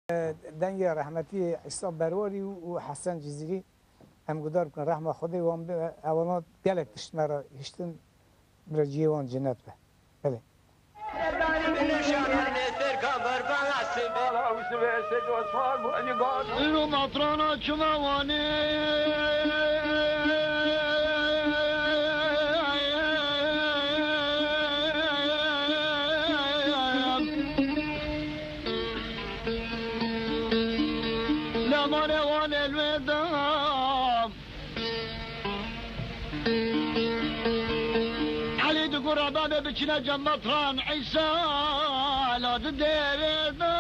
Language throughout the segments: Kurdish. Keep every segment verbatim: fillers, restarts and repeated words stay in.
Dengê rehmetî Îsa Berwarî û, û Hesen Cizîrî em gudar bikin. Rehma Xwedê wan be, ewana gelek tişt me re hiştin, bi re cihê wan cennet be. Belê. Ilo matrana çima wane. Lemane wane lweda. Elî digo Rebabê biçine cem metran Îsa la di derê de.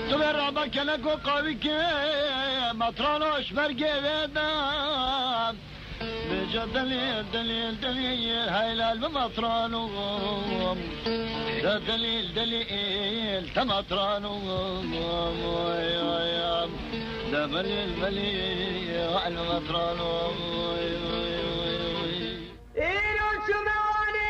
Tu vê Reba keleko qawî ke metran o ji ber gêrê de. Bêje delîl, delîl, delîl, heylal bi metranom. De delîl, delîl, te metranom. De belîl, belîl, heylal metranom. Îro çimanî.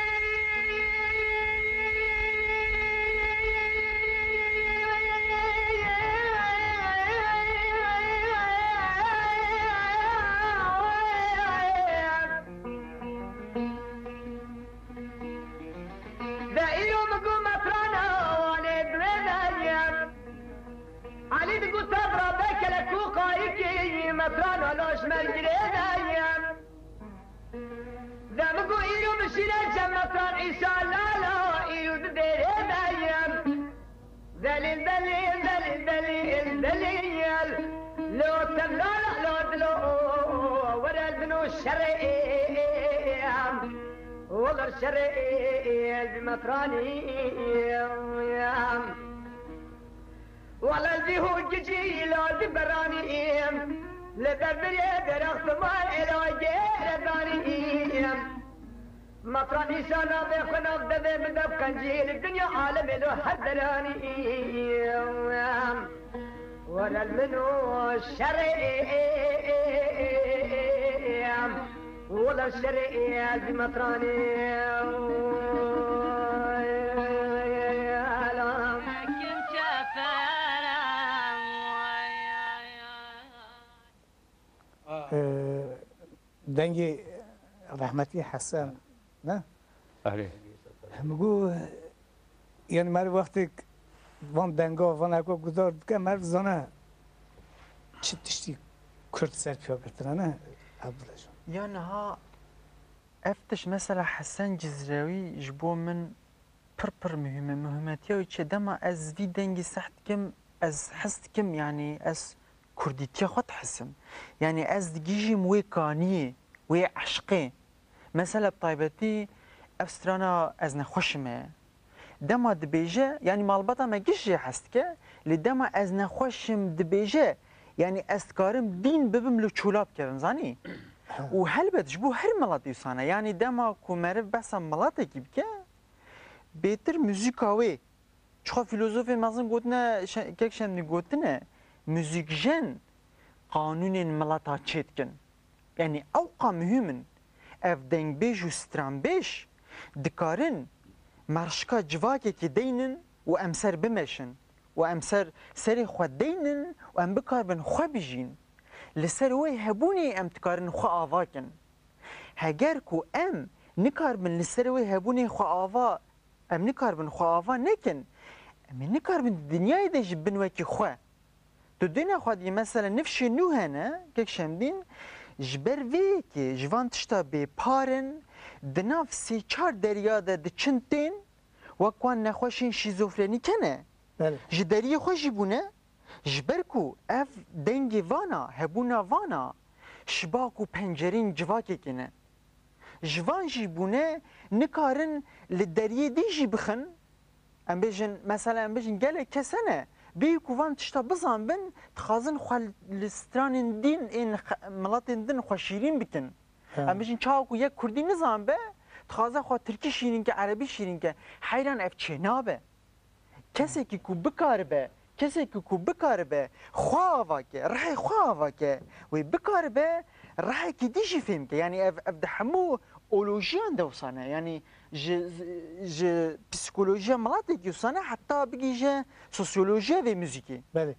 De îro min got metrana wane divê de ye. Elî digot tevra be kelek û qayikî, metrana laj mergirê de ye. De min got îro min şîre cem metran Îsa lala, îro di dêrê de ye. Delîl, delîl, delîl, delîl, delîl. Lo tevlala, lo dilo, were bino şerê. Weler şerê bi metranî. Weler bi ho gicî, lo di beranî. Li ber birê derextê me êla gêre danî. Matran Îsa navê xwe nav devê min dev qencî, li dinya alemê lo her deranî. Were min û şerê, were şerê ez matranê. Kim çeferem, Ee, dengê rehmetî Hesen, ne? Erê. Min got, yani meriv wextêk van denga, van eko gudar dike, meriv zane çi tiştî Kurd ser piya girtine, ne? Abdullah Can. Ya niha ev tişt mesela Hesen Cizrewî ji bo min pir pir muhîm e. Muhîmetiya wî çi? Dema ez vî dengî seh dikim, ez his dikim, yanî ez kurdîtiya xwe dihisim. Yanî ez digihîjim wê kaniyê, wê eşqê. Mesela bi taybetî ev strana Ez Nexweşim e. Dema dibêje, yanî malbata me giş jê hez dike, lê dema Ez Nexweşim dibêje, yanî ez dikarim dîn bibim li çola bikevim, zanî? Û helbet ji bo her miletî wisa ne. Yanî dema ku meriv behsa miletekî bike, bêtir muzîka wê. Çixa fîlozofên mezin gotine, Şe-, kek Şemdîn gotine, muzîkjen qanûnên mileta çêdikin. Yanî ewqa muhîm in. Ev dengbêj û stranbêj dikarin merşika civakekê deynin û em ser bimeşin û em ser serê xwe deynin û em bikaribin xwe bijîn. Li ser wê hebûnê em dikarin xwe ava kin. Heger ku em nikaribin li ser wê hebûnê xwe ava, em nikaribin xwe ava nekin, em ê nikaribin di dinyayê de jî bin wekî xwe. Tu dêne xwe dî, mesela nifşê nû hene, kek Şemdîn, ji ber vê yekê ji van tişta bêpar in, di nav sê çar derya de diçin tên, wek wan nexweşên şîzofrenîke ne. Belê. Ji deriyê xwe jî bûne, ji ber ku ev dengê vana, hebûna vana, şibak û pencerên civakekê ne. Ji van jî bûne nikarin li deriyê dî jî bixin. Em bêjin, mesela em bêjin gelek kes hene, bêyî ku van tişta bizanbin, dixwazin xwe li stranên din ên xe-, miletên din xwe şîrîn bikin. He. Em bêjin çawa ku yek kurdî nizanbe, dixwaze xwe tirkî şîrîn ke, erebî şîrîn ke. Heyran ev çênabe. Kesekî ku bikaribe, kesekî ku bikaribe xwe ava ke, rihê xwe ava ke, wê bikaribe rihekî dî jî fêm ke. Yanî ev, ev di hemû Olojiyan de wisa ne. Yanî ji, ji psîkolojiya miletekî wisa ne, heta bigihîje sosyolojiya vê muzîkê. Belê.